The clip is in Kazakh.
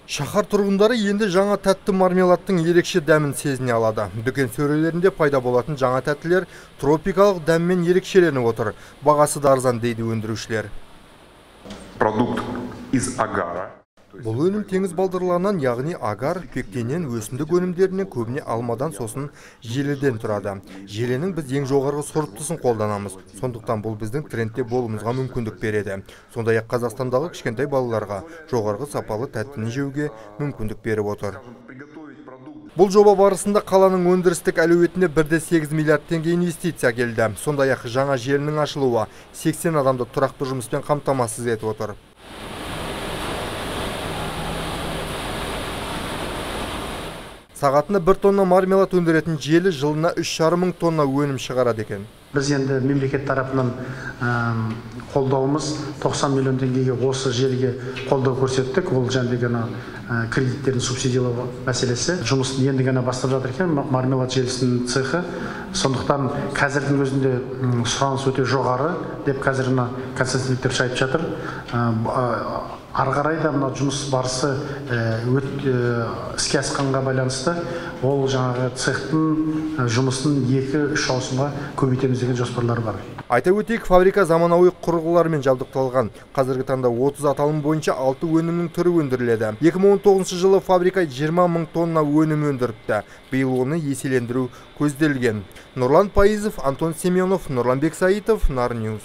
Шаһар тұрғындары енді жаңа тәтті мармеладтың ерекше дәмін сезіне алады. Дүкен сөрелерінде пайда болатын жаңа тәттілер тропикалық дәммен ерекшеленіп отыр. Бағасы да арзан дейді өндірушілер. Продукт из агара. Бұл өнім теңіз балдырларынан, яғни агар, пектиннен, өсімдік өнімдерінен, көбіне алмадан, сосын желеден тұрады. Желенің біз ең жоғарғы сұрыптысын қолданамыз. Сондықтан бұл біздің трендте болуымызға мүмкіндік береді. Сондай-ақ Қазақстандағы кішкентай балаларға жоғарғы сапалы тәттіні жеуге мүмкіндік беріп отыр. Бұл жоба барысында қаланың өндірістік әлеуетіне 1,8 миллиард теңге инвестиция келді. Сондай-ақ жаңа желінің ашылуы 80 адамды тұрақты жұмыспен қамтамасыз етіп отыр. Сағатына 1 тонна мармелад өндіретін желі жылына 3,5 мың тонна өнім шығарады екен. Біз енді мемлекет тарапынан қолдауымыз 90 миллион теңгеге осы желіге қолдау көрсеттік. Ол жәндегі кредиттерін субсидиялау мәселесі. Жұмысын енді ғана бастап жатыр екен мармелад желісінің цехы. Сондықтан қазірдің өзінде сұраныс өте жоғары деп қазір мына консалтингтер айтып жатыр. Ары қарай да мына жұмыс барысы іске асқанға байланысты ол жаңағы цехтың жұмысын 2-3 ауысымға көбейтеміз деген жоспарлар бар. Айта өтейік, фабрика заманауи құрылғылармен жабдықталған. Қазіргі таңда 30 аталым бойынша 6 өнімнің түрі өндіріледі. 2019 жылы фабрика 20 мың тонна өнім өндіріпті. Биыл оны еселендіру көзделген. Нұрлан Пайызов, Антон Семенов, Нұрланбек Саитов, Нар Ньюс.